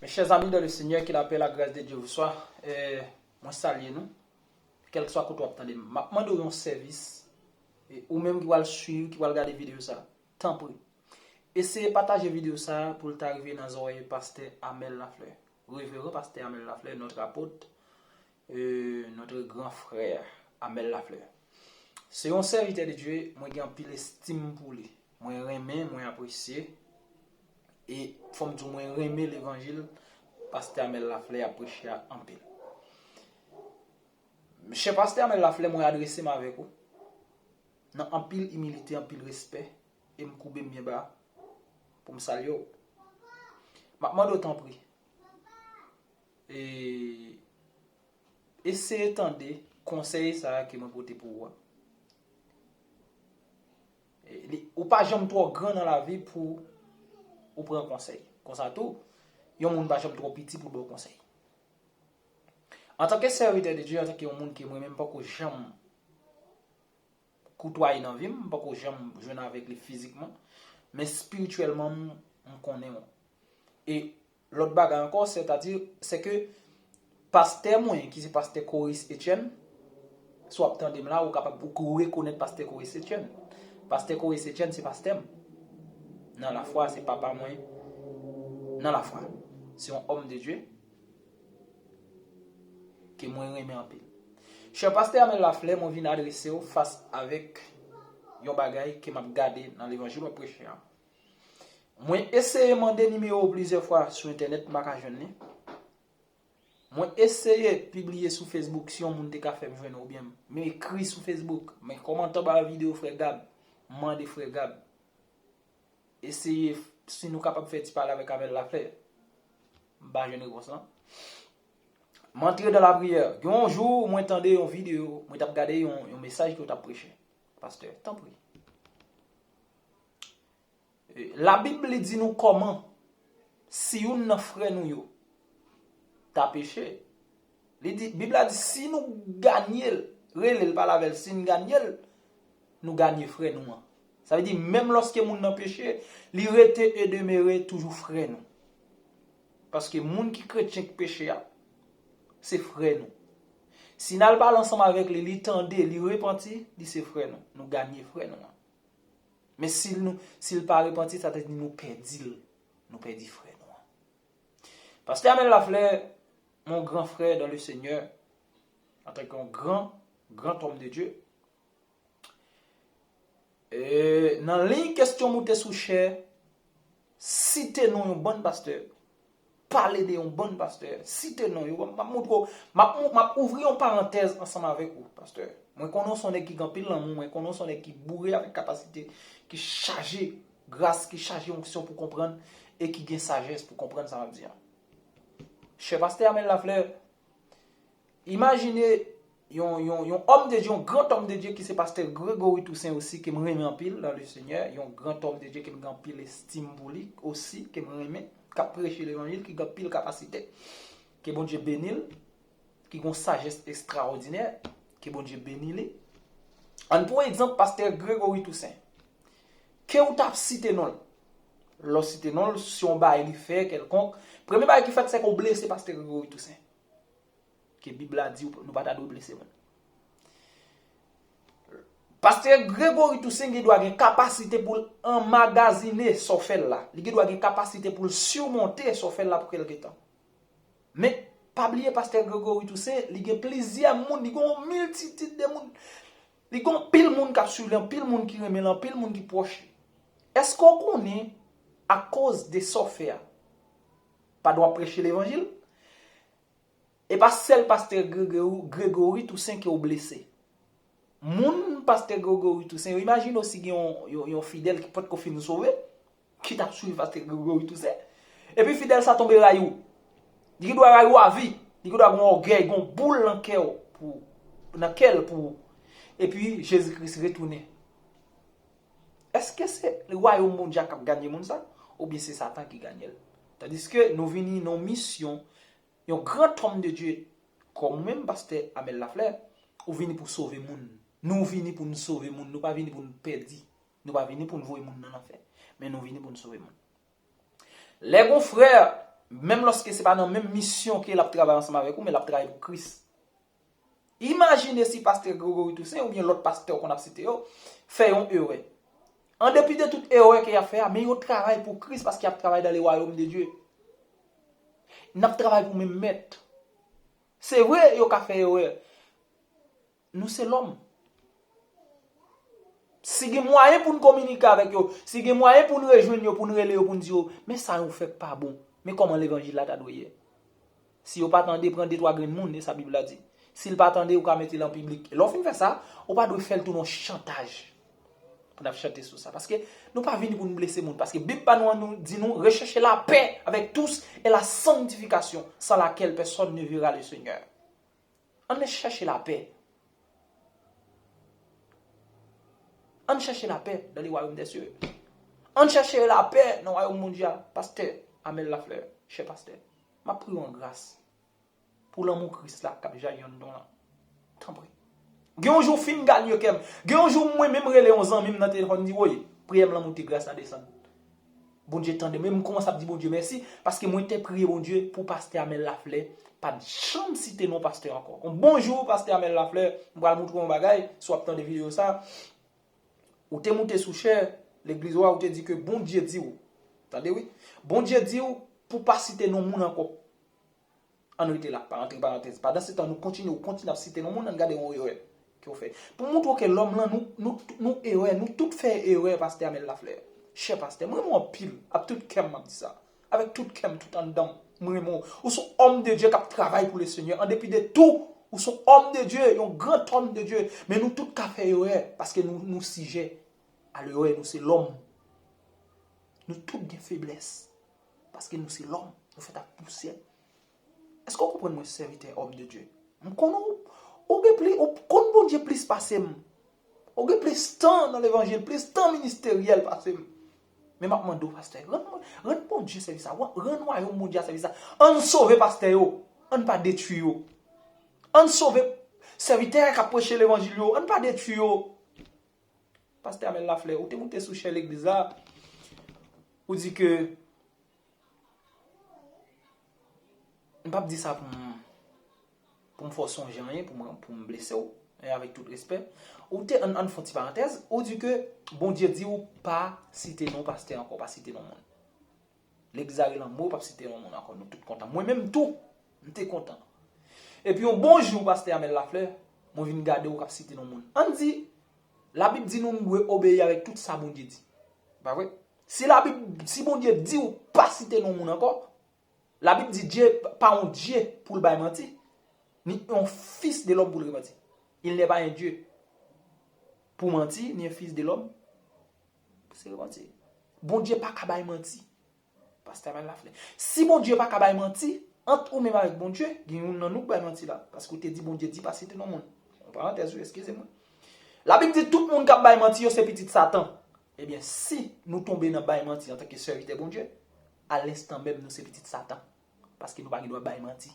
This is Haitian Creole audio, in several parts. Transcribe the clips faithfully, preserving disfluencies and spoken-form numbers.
Mes chers amis dans le Seigneur, que la paix et la grâce de Dieu vous soit. Eh, mwen salye nou. Kèlkeswa kote w ap tande m, m ap mande w yon sèvis. E ou menm ki pral swiv, ki pral gade videyo sa, tanpri, eseye pataje videyo sa pou l ta rive nan zòrèy pastè Amel Lafleur. Reveran pastè Amel Lafleur, notre apôtre, euh, notre grand frère Amel Lafleur. Se yon sèvitè de Dye, mwen gen anpil estim pou li. Mwen renmen, mwen apresye. E fò m di w, mwen renmen levanjil pastè Amel Lafleur ap preche a anpil. Chè pastè Amel Lafleur, mwen adrese m avèk ou nan anpil imilite, anpil respè, e m koube m byen ba pou m salye w. M ap mande w tanpri, e eseye tande konsèy sa a ke mwen pote pou ou a. E li, ou pa janm twò gran nan lavi pou ou pran konsèy. Konsa tou, yon moun pa janm twò piti pou l ba w konsèy. Antanke sèvitè de Dye, antanke yon moun ke mwen menm m poko janm koutwaye nan vi m, m poko janm jwenn avèk li fizikman, men espirityèlman m, m konnen w. E lòt bagay ankò, sètadi, se ke pastè mwen, ki se pastè Coris Etienne, si w ap tande m la, ou kapab ou rekonèt pastè Coris Etienne. Pastè Coris Etienne se pastè m. Nan lafwa, se papa mwen nan lafwa. Se yon òm de Dye ke mwen renmen anpil. Chè pastè Amel Lafleur, mwen vin adrese w fas avèk yon bagay ke m ap gade nan levanjil w ap preche a. Mwen eseye mande nimewo w plizyè fwa sou entènèt, m pa ka jwenn li. Mwen eseye pibliye sou Facebook si yon moun te ka fè m jwenn ou, oubyen m ekri sou Facebook, men kòmantè anba videyo frè Gab, m mande frè Gab, eseye, si nou kapab fè ti pale avèk Amel Lafleur. M pa jwenn repons lan. M antre dan lapriyè. Gen yon jou, mwen tande yon videyo, mwen t ap gade yon, yon mesaj ke w t ap preche. Pastè, tanpri. E, Labib li di nou kòman, si youn nan frè nou yo ta peche, li di, Bib la di, si nou ganye l, rele l, pale avè l, si n ganye l, nou ganye frè nou an. Sa vle di, menm lòske moun nan peche, li rete e demere toujou frè nou. Paske moun ki kretyen ki peche a, se frè nou. Si n al pale ansanm avèk li, li tande, li repanti, li se frè nou. Nou ganye frè nou an. Men si l nou, si l pa repanti, sa vle di nou pèdi l. Nou pèdi frè nou an. Pastè Amel Lafleur, mon grand frère dans le Seigneur, antanke yon gran, gran òm de Dye, e, nan liy kesyon moute sou chè, site non yon bann pastè, pale de yon bann pastè, site non yo. M ap montre w, m ap, m ap ouvri yon parantèz ansanm avèk ou, pastè. Mwen konnen w se yon nèg ki gen anpil lanmou, mwen konnen w se yon nèg ki boure avèk kapasite, ki chaje gras, ki chaje onksyon pou konprann, e ki gen sajès pou konprann sa m ap di an. Chè pastè Amel Lafleur, imajine yon, yon, yon òm de Dye, yon gran òm de Dye ki se pastè Gregory Toussaint osi, ke m renmen anpil dans le Seigneur, yon gran òm de Dye ke m gen anpil estim pou li osi, ke m renmen, k ap preche levanjil, ki gen anpil kapasite. Ke Bondye beni l, ki gen yon sajès ekstraòdinè, ke Bondye beni li. Ann pran egzanp pastè Gregory Toussaint. Ke w t ap site non l. Lè w site non l, se yon bagay li fè kèlkonk. Premye bagay ki fèt, se ke w blese pastè Gregory Toussaint. Ke Bib la di nou pa ta dwe blese moun. Pastè Gregory Toussaint gen dwa gen kapasite pou l anmagazine sa w fè l la. Li gen dwa gen kapasite pou l simonte sa w fè l la pou kèlke tan. Men, pa bliye pastè Gregory Toussaint, li gen plizyè moun, li gen yon miltitid de moun. Li gen anpil moun k ap swiv li, anpil moun ki renmen l, anpil moun ki pwòch li. Èske w konnen, akoz de sa w fè a, pandan w ap preche levanjil, e pa sèl pastè Gregory, Gregory Toussaint ke w blese? Moun pastè Gregory Toussaint yo, imajine w si gen yon, yon, yon fidèl ki potko fin sove, ki t ap swiv pastè Gregory Toussaint, epi fidèl sa tonbe rayi w. Li gen dwa rayi w avi. Li gen dwa gen yon ògèy, gen yon boul nan kè w pou, nan kè l pou ou. Epi Jezi Kris retounen. Èske se wayòm Bondye a k ap ganye moun sa? Oubyen se Satan ki ganye l? Tandiske nou vini nan yon misyon, yon gran òm de Dye, kòm ou menm, pastè Amel Lafleur, ou vini pou sove moun. Nou vini pou n sove moun, nou pa vini pou n pèdi. Nou pa vini pou n voye moun nan lanfè. Men nou vini pou n sove moun. Lè gon frè Menm lòske se pa nan menm misyon ke l ap travay ansanm avèk ou, men l ap travay pou Kris. Imajine si pastè Gregory Toussaint oubyen lòt pastè w konn ap site yo fè yon erè. An depi de tout erè ke y ap fè a, men yo travay pou Kris paske y ap travay dans le royaume de Dieu. N ap travay pou menm mèt. Se vre, yo ka fè erè. Nou se lòm. Si gen mwayen pou n kominike avèk yo, si gen mwayen pou n rejwenn yo, pou n rele yo, pou n di yo, men sa yo fè k pa bon. Men kòman levanjil la ta dwe ye? Si yo pa tande, pran de twa grenn moun, e sa Bib la di. Si l pa tande, ou ka mete l an piblik. E lè w fin fè sa, ou pa dwe fè l tounen yon chantaj pou n ap chante sou sa. Paske nou pa vini pou n blese moun. Paske Bib pa nou an nou di nou, recherchez la paix avec tous et la sanctification, sans laquelle personne ne verra le Seigneur. Ann chèche lapè. Ann chèche lapè dans le royaume des cieux. Ann chèche lapè nan wayòm Bondye a. Pastè Amel Lafleur, chè pastè, m ap priye w an gras pou lanmou Kris la k ap jayi anndan w lan. Tanpri. Gen yon jou w fin ganye kè m. Gen yon jou mwen menm rele yon zanmi m nan telefòn, m di, woy, priyè m lan moute, gras la desann. Bondye tande m. E m kòmanse ap di Bondye mèsi, paske mwen te priye Bondye pou pastè Amel Lafleur pa t janm site non pastè ankò. Yon bonjou, pastè Amel Lafleur, m pral moutre w yon bagay, si w ap tande videyo sa. Ou te moute sou chè legliz ou a, ou te di ke Bondye di w. Tande wi. Bondye di w pou pa site non moun ankò. Ann rete la, pa antre parantèz. Pandan se tan, nou kontinye, ou kontinye ap site non moun, ann gade yon erè ke w fè. Pou montre w ke lòm lan, nou, nou, nou erè, nou tout fè erè, pastè Amel Lafleur. Chè pastè, mwen renmen w anpil, ak tout kè m, m ap di sa. Avèk tout kè m, tout anndan m, mwen renmen w. Ou se yon homme de Dieu k ap travay pou le Seigneur. An depi de tou, ou se yon homme de Dieu, yon grand homme de Dieu. Men nou tout ka fè erè, paske nou, nou sijè a lerè, nou se lòm. Nou tout gen feblès, paske nou se lòm, nou fèt ak pousyè. Èske w konprann mwen, sèvitè, homme de Dieu? M konn ou, ou gen pli, ou konn Bondye plis pase m. Ou gen plis tan nan levanjil, plis tan ministeryèl pase m. Men m ap mande w, pastè, rann, rann Bondye sèvis la, rann wayòm Bondye a sèvis la. Ann sove pastè yo, ann pa detwi yo. Ann sove sèvitè k ap preche levanjil yo, ann pa detwi yo. Pastè Amel Lafleur, ou te moute sou chè legliz la, ou di ke M p ap di sa pou m, pou m fè w sonje anyen, pou m, pou m blese w, e avèk tout respè. Ou te, ann, ann fè yon ti parantèz, ou di ke Bondye di w pa site non pastè ankò, pa site non moun. Legliz la rele anmwe, w p ap site non moun ankò, nou tout kontan. Mwen menm tou, m te kontan. Epi yon bon jou, pastè Amel Lafleur, mwen vin gade w k ap site non moun. Ann di, Labib di nou, nou dwe obeyi avèk tout sa Bondye di. Pa vre? Si Labib, si Bondye di w pa site non moun ankò, Labib di Dye pa yon Dye pou l bay manti, ni yon fils de l'homme pou l repanti. Il n'est pas un Dieu pour mentir, ni un fils de l'homme pou se repanti. Bondye pa ka bay manti. Pastè Amel Lafleur. Si Bondye pa ka bay manti, ant ou menm avèk Bondye, gen youn nan nou k bay manti la. Paske w te di Bondye di pa site non moun. Yon parantèz wi, eskize mwen. Labib di tout moun k ap bay manti yo se pitit Satan. Ebyen, si nou tonbe nan bay manti antanke sèvitè Bondye, alenstan menm nou se pitit Satan. Paske nou pa gen dwa bay manti.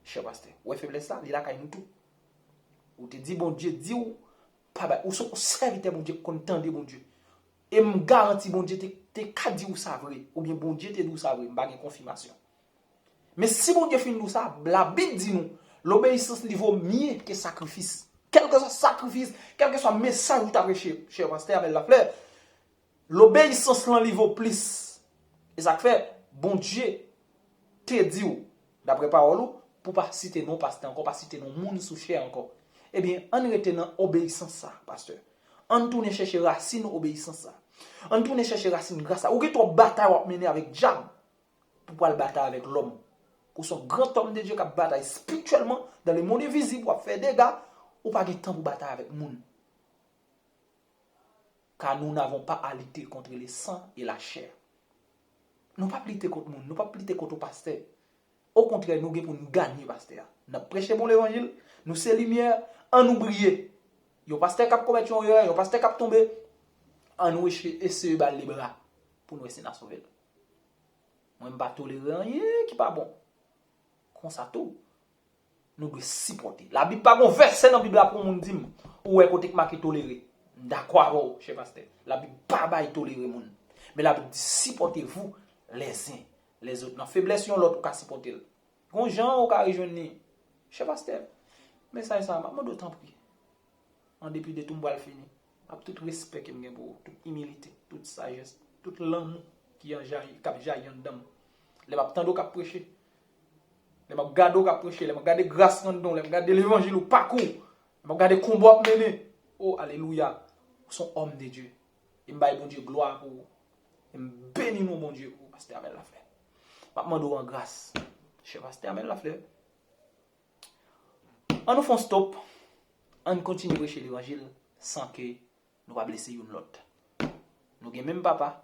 Chè pastè, ou wè feblès la, li lakay nou tou. Ou te di Bondye di w pa bay, ou se yon sèvitè Bondye k konn tande Bondye. E m garanti Bondye te, te ka di w sa vre, oubyen Bondye te di w sa vre, m pa gen konfimasyon. Men si Bondye fin di w sa, Labib di nou, lobeyisans li vo mye ke sakrifis. Kèlkeswa sakrifis, kèlkeswa mesaj ou ta preche, chè pastè Amel Lafleur, lobeyisans lan li vo plis. E sa k fè, Bondye te di w, daprè pawòl ou, pou pa site non pastè ankò, pa site non moun sou chè ankò. Ebyen, ann rete nan obeyisans sa, pastè. Ann tounen chèche rasin obeyisans sa. Ann tounen chèche rasin gras la. Ou gen twòp batay w ap mennen avèk dyab pou pral batay avèk lòm. Ou se yon grand homme de Dieu k ap batay espirityèlman, dans le monde invisible, w ap fè dega, ou pa gen tan pou batay avèk moun. Car nous n'avons pas à lutter contre le sang et la chair. Nou p ap lite kont moun, nou p ap lite kont yon pastè. Okontrè, nou gen pou n ganye pastè a. N ap preche bon levanjil, nou se limyè, ann nou briye. Yon pastè k ap komèt yon erè, yon pastè k ap tonbe, ann nou eseye ba l lebra pou n wè si n a sove l. Mwen, m pa tolere anyen ki pa bon. Konsa tou, nou dwe sipòte. Labib pa gon vèsè nan Bib la pou moun di m, ou wè kote k make tolere. M dakò avè w, chè pastè. Labib pa bay tolere moun. Men Labib di, supportez-vous les uns lèzòt. Nan feblès yon lòt, ou ka sipòte l. Gon jan ou ka rejwenn li. Chè pastè, mesaj sa, m ap mande w tanpri. An depi de tou, m pral fini. Ak tout respè ke m gen pou ou, tout imilite, tout sajès, tout lanmou ki an jayi, k ap jayi anndan m. Lè m ap tande w k ap preche, lè m ap gade w k ap preche, lè m ap gade gras anndan w, lè m ap gade levanjil ou pakou, lè m ap gade konba w ap mennen. O, alelouya! Ou se yon òm de Dye. E m bay Bondye glwa pou ou. E m beni non Bondye pou pastè Amèl Laflè. M ap mande w an gras, chè pastè Amèl Laflè, ann nou fè yon stop, ann kontinye preche levanjil san ke nou pa blese youn lòt. Nou gen menm papa,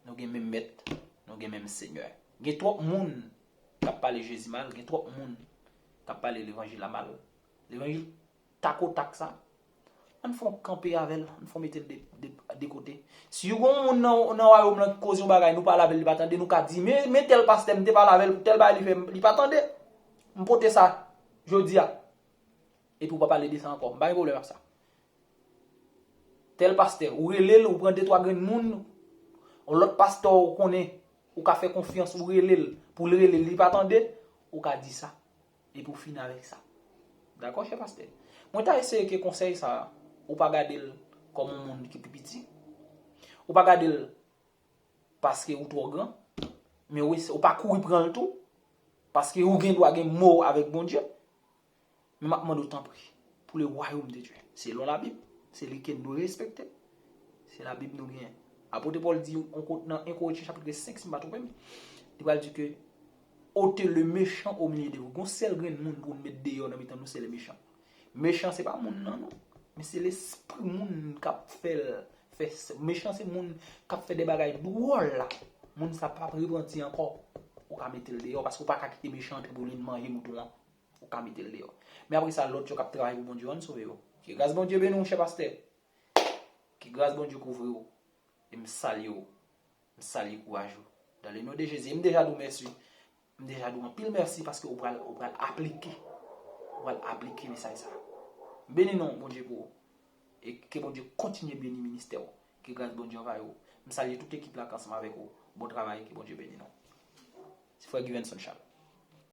nou gen menm mèt, nou gen menm senyè. Gen twòp moun k ap pale Jezi mal, gen twòp moun k ap pale levanjil la mal. Levanjil takotak sa, ann fè yon kanpe avè l, ann fè yon mete l de, de, de kote. Si yon moun nan, nan wayòm lan koze yon bagay, nou pale avè l, li pa tande, nou ka di, men, men tèl pastè, m te pale avè l pou tèl bagay li fè, li pa tande. M pote sa jodi a. Epi w pa pale de sa ankò. M pa gen pwoblèm ak sa. Tèl pastè, ou rele l, ou pran de twa grenn moun, yon lòt pastè ou konnen, ou ka fè konfyans, ou rele l, pou l rele l, li pa tande, ou ka di sa. Epi w fini avèk sa. Dakò, chè pastè? Mwen ta eseye ke konsèy sa, ou pa gade l kòm yon moun ki pi piti. Ou pa gade l paske ou twò gran, men ou, ou pa kouri pran l tou, paske ou gen dwa gen mo avèk Bondye. Men m ap mande w tanpri, pou le wayòm de Dye, selon Labib, se li ke n dwe respekte. Se Labib nou genyen. Apot Pòl di yon kot nan en Korentyen chapit senk, si m pa twonpe m, li pral di ke ôtez le méchant au milieu de vous. Gon sèl grenn moun pou n met deyò nan mitan nou, se le mechan. Mechan se pa moun nan non, men se lespri moun k ap fè l fè s- mechan se moun k ap fè de bagay dwòl la. Moun sa p ap repanti ankò. Ou ka mete l deyò paske ou pa ka kite mechan antre pou li manje mouton an. Ou ka mete l deyò. Men apre sa, lòt yo k ap travay pou Bondye, ann sove yo. Ke gras Bondye beni w, chè pastè. Ke gras Bondye kouvri w. E m salye w. M salye kouraj ou. Dans le nom de Jésus. E m deja di w mèsi. M deja di w anpil mèsi paske ou pral, ou pral aplike. Ou pral aplike mesaj sa. M beni non Bondye pou ou. E ke Bondye kontinye beni ministè w. Ke gras Bondye anvayi w. M salye tout ekip la k ansanm avèk ou. Bon travay, ke Bondye beni nou. Se frè Givenson Charles.